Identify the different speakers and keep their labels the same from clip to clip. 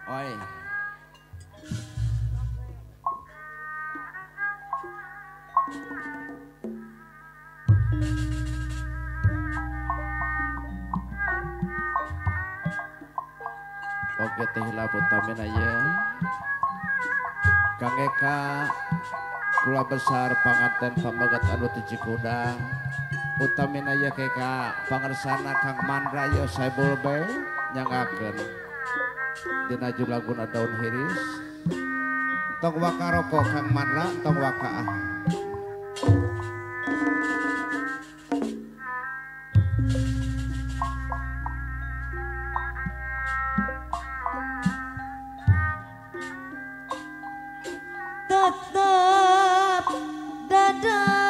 Speaker 1: Oi. Oke teh hilap utamina ye. Kang Eka kula besar panganten pamegat anu ti Cikudang. Utamina ye keka pangersana Kang Mandra ye Saibul Bey nyangakeun dina laguna daun hiris. Tong waka rokok Kang Mandra, tong waka ah.
Speaker 2: Tetap dadang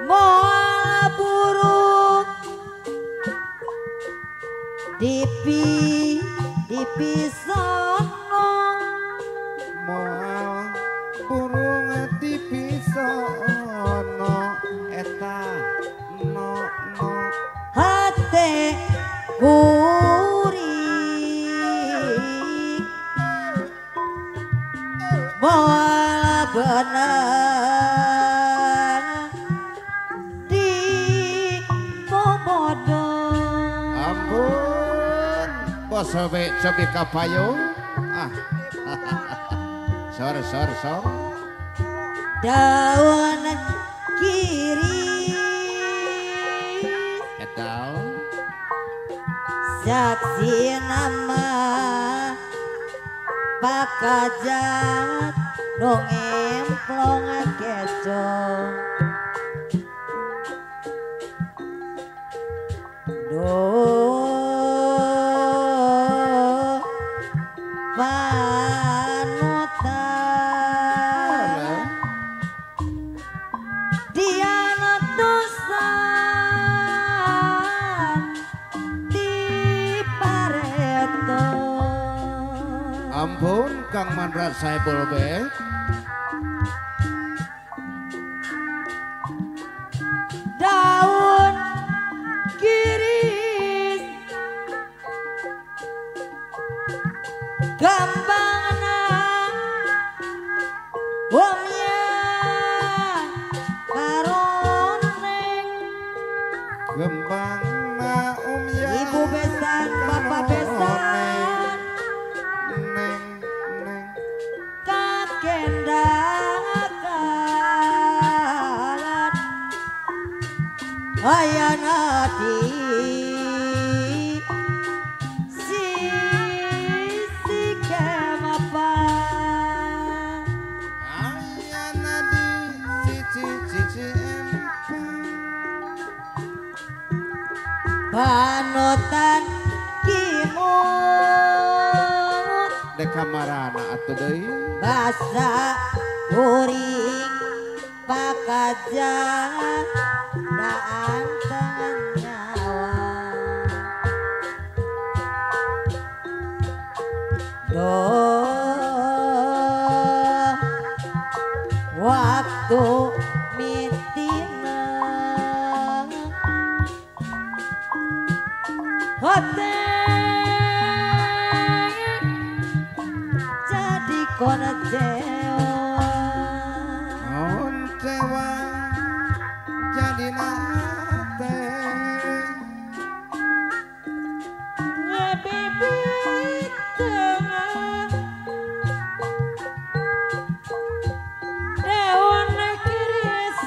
Speaker 2: moal buruk dipi dipisono
Speaker 1: moal burung dipisono eta no no
Speaker 2: hate kuring moal benang di momodo.
Speaker 1: Ampun bos sobe cobi kapayung ah. Sor sor sor
Speaker 2: daun kiri
Speaker 1: edal
Speaker 2: saksi nama pakajat dong emplong keco do panutan diana tusan di pareto.
Speaker 1: Ampun Kang Mandra Saibul Bey.
Speaker 2: Daun kiris gambangna omnya karoneng
Speaker 1: gembangna omnya
Speaker 2: ibu besan bapak besan
Speaker 1: neng neng
Speaker 2: kakendang kalat ayana di sisi kemapa
Speaker 1: ayana di sisi sisi empat
Speaker 2: panutan kimut
Speaker 1: dekamarana atuh deui
Speaker 2: basa kuring pakajat daan nyawa do waktu mitina hate jadi koncewa
Speaker 1: koncewa jadi nate
Speaker 2: ngebibit tengah daun kiris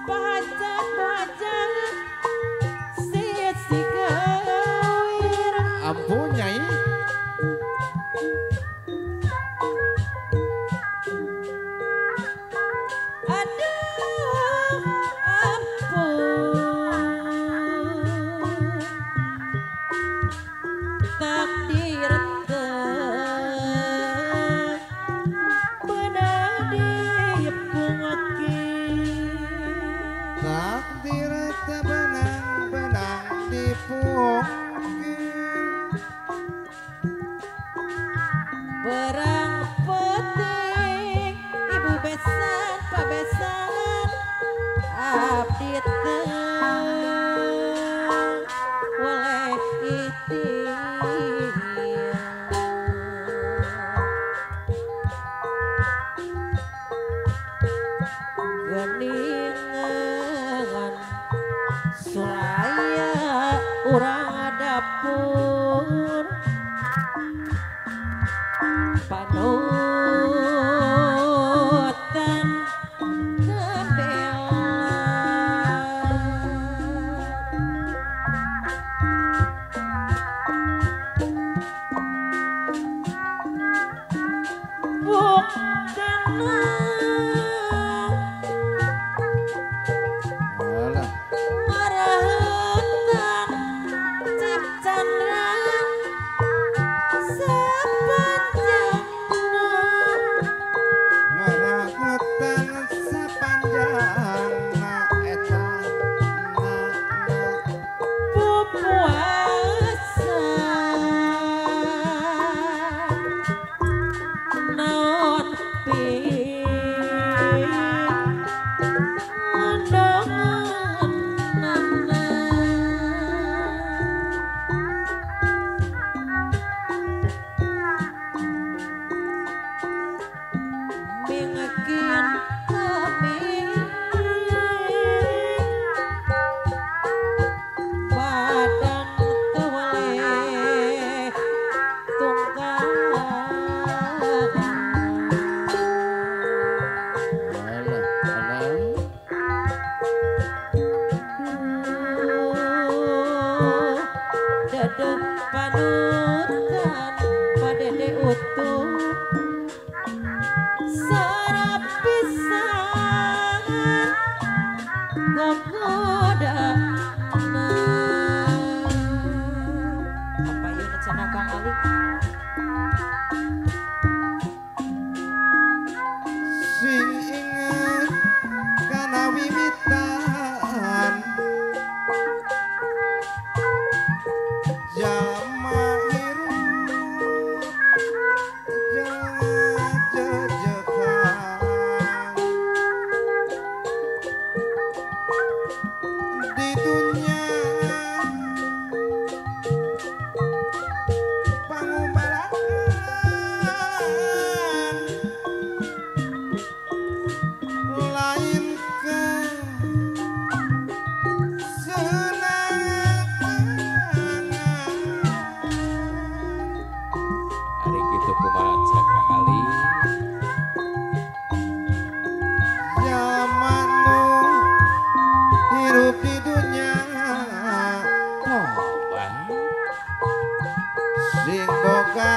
Speaker 2: pahajat-pahajat sisi kawir.
Speaker 1: Ampun nyai
Speaker 2: Aya urang dapur panutan tebela buktena
Speaker 1: Alah,
Speaker 2: marahutan cipcandra sepanjangna
Speaker 1: ngarahutan sapanjangna eta na na
Speaker 2: pupuasa naon pindongan mingkin kami badan tuwaleh tunggangan.
Speaker 1: Alah, alah.
Speaker 2: Dedeh panutan padede utuh sarapisan gogodana. Apa ieu cenah Kang Ali?
Speaker 1: Sing inget kana wiwitan jalma hirup jeung jejekan di dunya pangumbalaan lain ke senangan.
Speaker 3: Ari kitu kumaha cek Kang Ali?
Speaker 1: Zaman nu hirup di dunya
Speaker 3: Tobat.
Speaker 1: Sing boga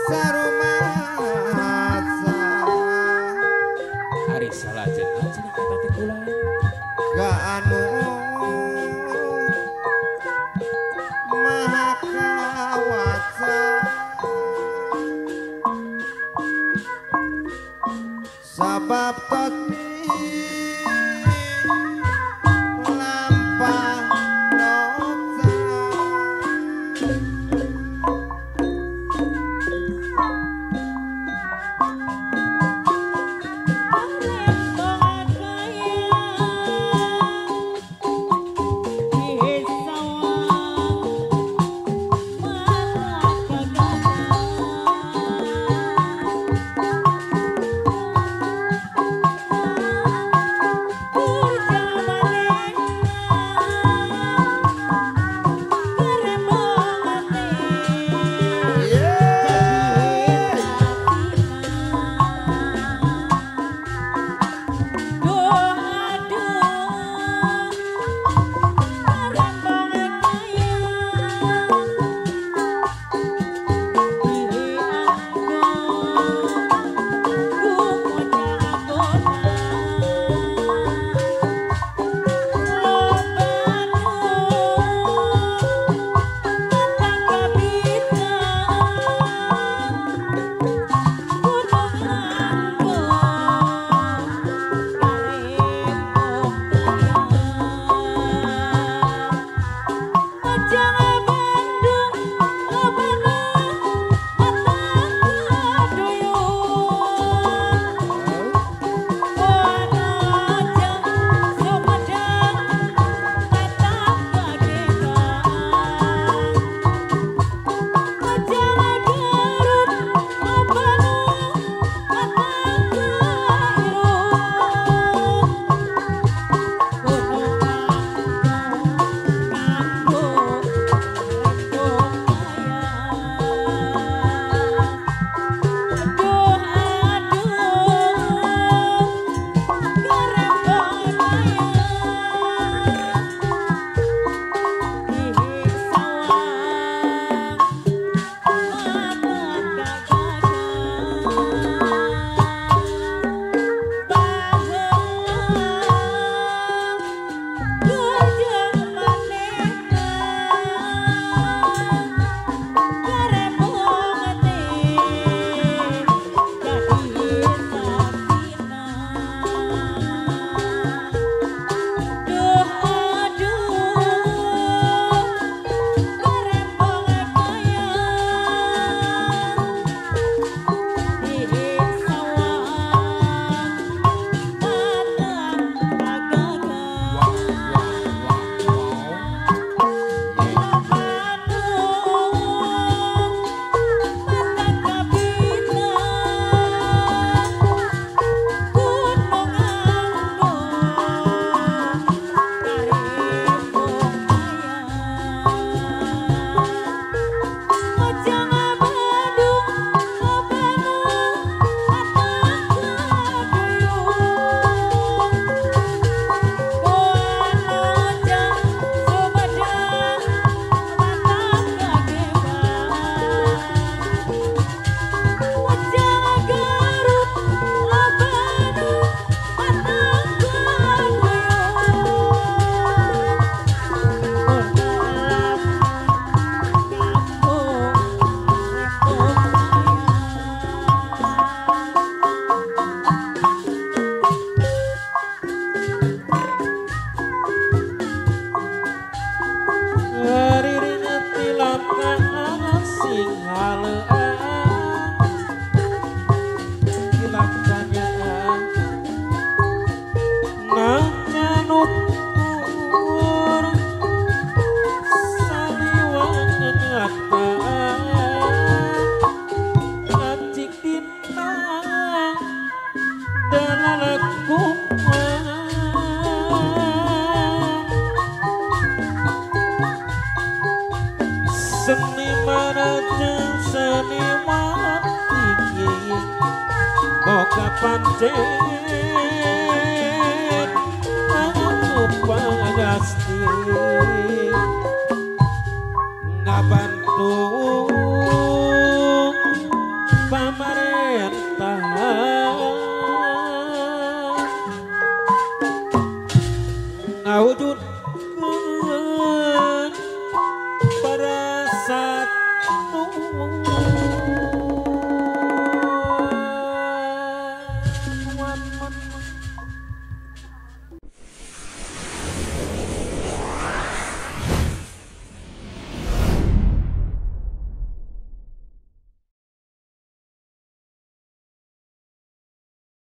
Speaker 1: sarumasa
Speaker 3: Ari salajengna cenah eta teh kula.
Speaker 1: Ka anu maha kawasa sabab tati lampah dosa.
Speaker 2: Arep banget kaya
Speaker 4: Kapancen anu pangasti ngabantu pamarentah ngawujudkeun persatuan.